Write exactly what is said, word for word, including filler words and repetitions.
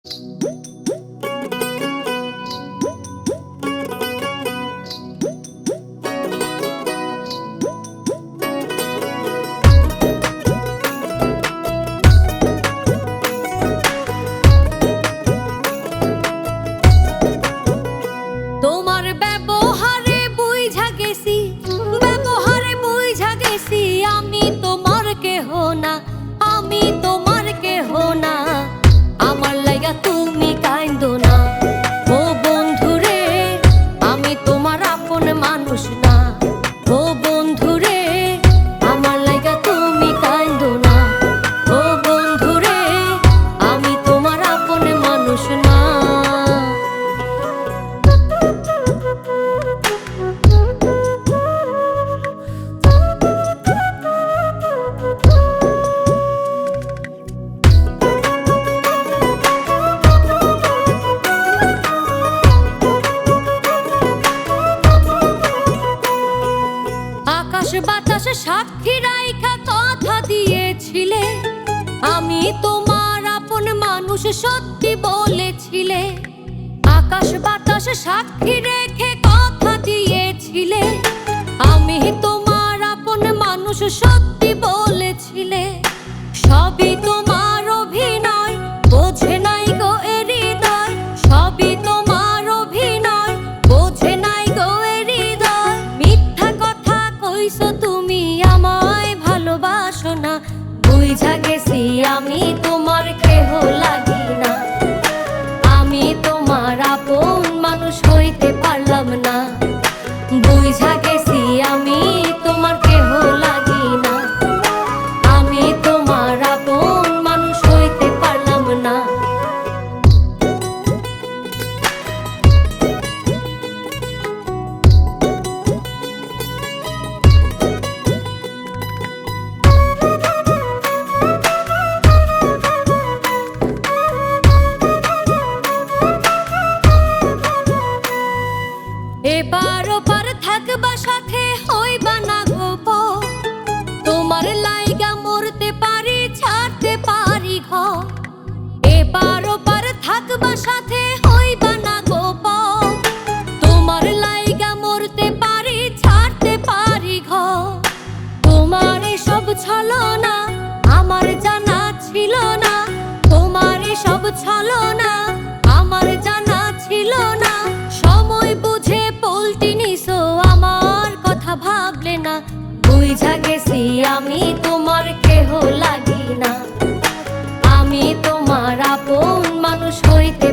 তোমার ব্যবহারে বুঝা গেছি, ব্যবহারে বুঝা গেছি, আমি তোমার কেহ না, আমি তোমার কেহ না। আমার লাগা তুমি কাইন্দো না, ও বন্ধু রে, আমি তোমার আপন মানুষ না। ও বন্ধু রে, আমার লাগা তুমি কাইন্দো না। ও বন্ধু রে, আমি তোমার আপন মানুষ না। আকাশ বাতাস সাক্ষী রাইখা কথা দিয়েছিলে, আমি তোমার আপন মানুষ সত্যি বলেছিলে। আকাশ বাতাস সাক্ষী রেখে কথা দিয়েছিলে, আমি তোমার আপন মানুষ সত্যি বলেছিলে। সবই তোমার অভিনয়, বোঝে নাই গো এ হৃদয়। সবই তোমার অভিনয়, বোঝে নাই গো এ হৃদয়। মিথ্যা কথা কইছো তুমি আমায় ভালোবাসো না। বুঝা গেছি আমি তোমার কেহ লাগি না, আমি তোমার আপন মানুষ হইতে পারলাম না। বুঝা গেছি আমি তোমার কেহ লাগি না, আমি তোমার আপন মানুষ হইতে পারলাম না। এপার ওপার থাকবা সাথে, হইবা না গোপন। তোমার লাইগা মরতে পারি, ছাড়তে পারি ঘর। এপার ওপার থাকবা সাথে, হইবা না গোপন। তোমার লাইগা মরতে পারি, ছাড়তে পারি ঘর। তোমার এসব ছলনা আমার জানা ছিল না, তোমার এসব ছলনা আমার জানা ছিল না। সময় বুঝে পল্টি নিছো, আমার কথা ভাবলে না। বুঝা গেছি আমি তোমার কেহ লাগি না, আমি তোমার আপন মানুষ হইতে